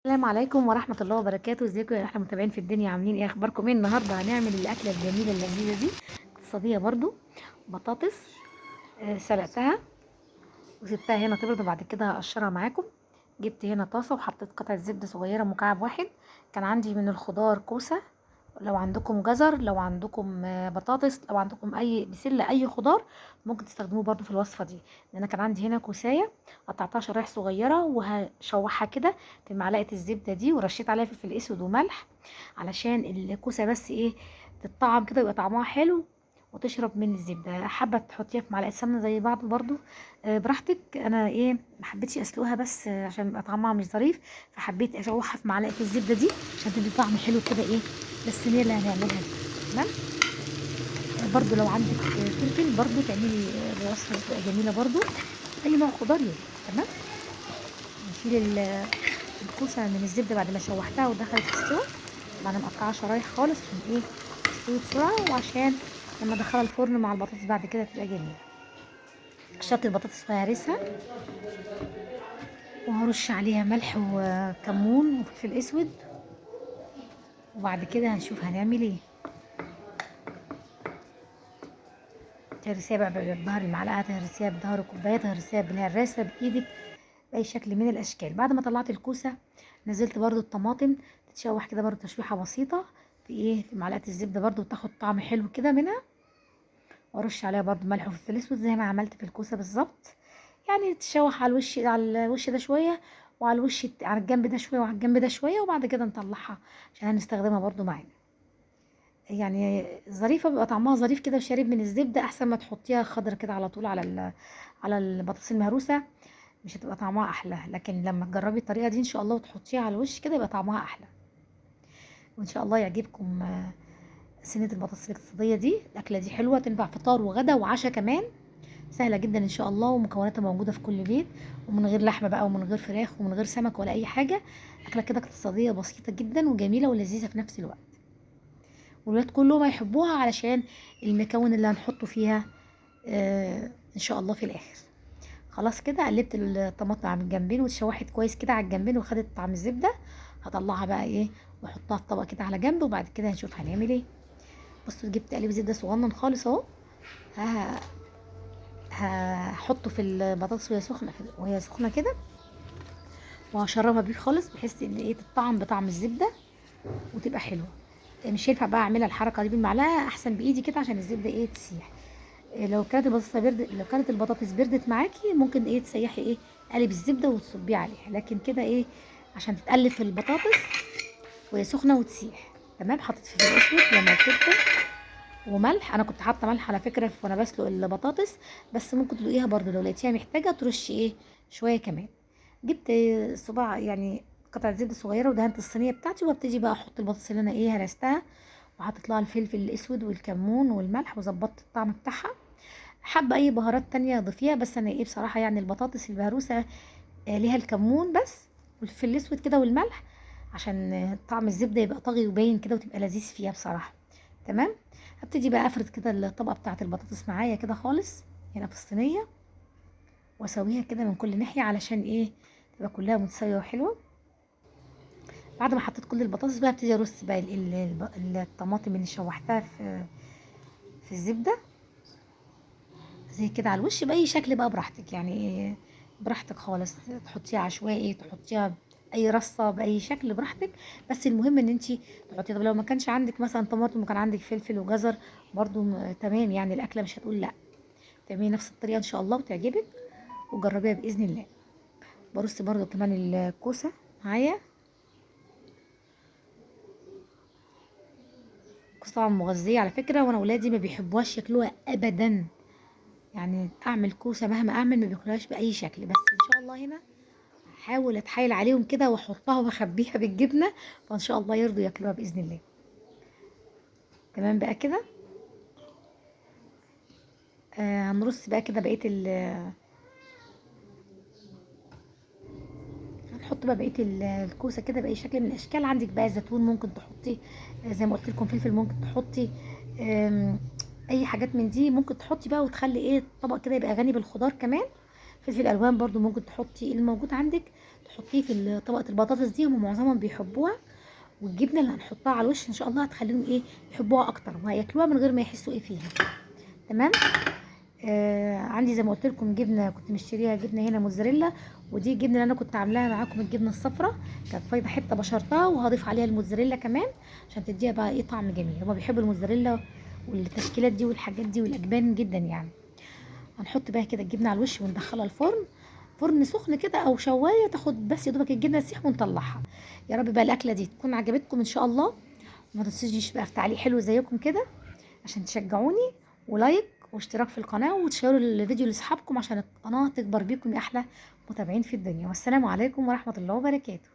السلام عليكم ورحمة الله وبركاته. ازيكم يا احلى متابعين في الدنيا؟ عاملين ايه؟ اخباركم ايه؟ النهارده هنعمل الاكلة الجميلة اللذيذة دي، اقتصادية برضو. بطاطس سلقتها وسبتها هنا تبرد، وبعد كده هقشرها معاكم. جبت هنا طاسة وحطيت قطعة زبدة صغيرة مكعب واحد. كان عندي من الخضار كوسة، لو عندكم جزر، لو عندكم بطاطس، لو عندكم اي بسلة، اي خضار ممكن تستخدموه برضو في الوصفة دي. لان انا كان عندي هنا كوساية قطعتها شرايح صغيرة وهشوحها كده في معلقة الزبدة دي، ورشيت عليها فلفل اسود وملح علشان الكوسة بس ايه تتطعم كده ويبقى طعمها حلو وتشرب من الزبدة. حابة تحطيها في معلقة سمنة زي بعض برضو براحتك. انا ايه ما حبيتش اسلقها بس عشان يبقى طعمها مش ظريف، فحبيت اشوحها في معلقة الزبدة دي عشان تدي طعم حلو كده ايه للصينية اللي هنعملها دي. تمام. برضو لو عندك فلفل برضو تعملي الوصفة بتبقى جميلة برضو، اي نوع خضار يعني. تمام. نشيل الكوسة من الزبدة بعد ما شوحتها ودخلت في السوا، بعد ما مقطعها شرايح خالص عشان ايه تستوي بسرعة، وعشان لما ادخلها الفرن مع البطاطس بعد كده تبقى جميلة. قشرت البطاطس وهرسها، وهرش عليها ملح وكمون وفلفل اسود، وبعد كده هنشوف هنعمل ايه. تهرسيها بقى بظهر المعلقة، تهرسيها بظهر الكوباية، تهرسيها بالهراسه بايدك، باي شكل من الاشكال. بعد ما طلعت الكوسه نزلت برضو الطماطم تتشوح كده برضو تشويحه بسيطة في ايه في معلقه الزبدة برضو، وتاخد طعم حلو كده منها. وارش عليها برضو ملح وفلفل اسود زي ما عملت في الكوسه بالظبط، يعني تتشوح على الوش، على الوش ده شوية، وعلى الوش على الجنب ده شوية، وعلى الجنب ده شوية، وبعد كده نطلعها عشان هنستخدمها برضو معانا. يعني ظريفة، بيبقى طعمها ظريف كده وشارب من الزبدة، احسن ما تحطيها خضرة كده على طول على البطاطس المهروسه، مش هتبقى طعمها احلى. لكن لما تجربي الطريقة دي ان شاء الله وتحطيها على الوش كده يبقى طعمها احلى. وان شاء الله يعجبكم صينية البطاطس الاقتصادية دي. الاكلة دي حلوة، تنفع فطار وغدا وعشاء كمان، سهلة جدا ان شاء الله، ومكوناتها موجودة في كل بيت، ومن غير لحمه بقى ومن غير فراخ ومن غير سمك ولا اي حاجة. اكله كده اقتصادية بسيطة جدا وجميلة ولذيذه في نفس الوقت، والولاد كلهم هيحبوها علشان المكون اللي هنحطه فيها ان شاء الله في الاخر. خلاص كده قلبت الطماطم على الجنبين واتشوحت كويس كده على الجنبين وخدت طعم الزبدة. هطلعها بقى ايه واحطها في طبق كده على جنب، وبعد كده هنشوف هنعمل ايه. بصوا جبت قالب زبدة صغنن خالص اهو، هحطه في البطاطس وهي سخنة كده، وهشربها بيه خالص بحيث ان ايه تتطعم بطعم الزبدة وتبقى حلوة. مش هينفع بقى اعملها الحركة دي بالمعلقه، احسن بايدي كده عشان الزبدة ايه تسيح. لو كانت البطاطس برد، لو كانت البطاطس بردت معاكي ممكن ايه تسيحي ايه قالب الزبدة وتصبيه عليها، لكن كده ايه عشان تتقلب في البطاطس وهي سخنة وتسيح. تمام. حطيت فلفل اسود زي ما قلت لكم وملح. انا كنت حاطه ملح على فكرة وانا بسلق البطاطس، بس ممكن تدوقيها برضو لو لقيتيها محتاجه ترشي ايه شوية كمان. جبت صباع يعني قطعه زبدة صغيرة ودهنت الصينية بتاعتي، وابتدي بقى احط البطاطس اللي انا ايه هرستها، وحطيت لها الفلفل الاسود والكمون والملح وظبطت الطعم بتاعها. حابة اي بهارات تانية اضيفيها، بس انا ايه بصراحة يعني البطاطس المهروسه ليها الكمون بس والفلفل الاسود كده والملح عشان طعم الزبدة يبقى طاغي وباين كده وتبقى لذيذ فيها بصراحة. تمام. هبتدي بقى افرد كده الطبقة بتاعه البطاطس معايا كده خالص هنا في الصينية، واسويها كده من كل ناحية علشان ايه تبقى كلها متساوية وحلوه. بعد ما حطيت كل البطاطس بقى ابتدي ارص بقى الطماطم اللي شوحتها في الزبدة زي كده على الوش باي شكل بقى براحتك، يعني براحتك خالص، تحطيها عشوائي، تحطيها اي رصه باي شكل براحتك، بس المهم ان انتي تحطيها. طب لو ما كانش عندك مثلا طماطم وكان عندك فلفل وجزر برضو تمام، يعني الاكلة مش هتقول لا. تعملي نفس الطريقة ان شاء الله وتعجبك، وجربيها باذن الله. برص برضو كمان الكوسه معايا، الكوسه طبعا مغذيه على فكرة، وانا ولادي ما بيحبوهاش ياكلوها ابدا، يعني اعمل كوسة مهما اعمل ما بياكلوهاش باي شكل، بس ان شاء الله هنا هحاول اتحايل عليهم كده واحطها واخبيها بالجبنه، فان شاء الله يرضوا ياكلوها باذن الله. تمام بقى كده. هنرص بقى كده بقية هنحط بقى بقية الكوسه كده باي شكل من الاشكال. عندك بقى زيتون ممكن تحطي، زي ما قلت لكم فلفل ممكن تحطي، اي حاجات من دي ممكن تحطي بقى، وتخلي ايه الطبق كده يبقى غني بالخضار كمان. فلفل الوان برضو ممكن تحطي الموجود عندك تحطيه في طبقه البطاطس دي، هم معظمهم بيحبوها. والجبنه اللي هنحطها على الوش ان شاء الله هتخليهم ايه يحبوها اكتر، وهياكلوها من غير ما يحسوا ايه فيها. تمام. عندي زي ما قلت لكم جبنه كنت مشتريها، جبنه هنا موتزاريلا، ودي الجبنة اللي انا كنت عاملاها معاكم الجبنة الصفراء، كانت فايضه حتة بشرتها، وهضيف عليها الموتزاريلا كمان عشان تديها بقى ايه طعم جميل. هما بيحبوا الموتزاريلا والتشكيلات دي والحاجات دي والاجبان جدا يعني. هنحط بقى كده الجبنة على الوش وندخلها الفرن، فرن سخن كده او شوايه، تاخد بس يا دوبك الجبنة تسيح ونطلعها. يا رب بقى الاكلة دي تكون عجبتكم ان شاء الله، وما تنسوش بقى في تعليق حلو زيكم كده عشان تشجعوني، و like واشتراك في القناة، وتشيروا الفيديو لاصحابكم عشان القناة تكبر بيكم يا احلى متابعين في الدنيا. والسلام عليكم ورحمة الله وبركاته.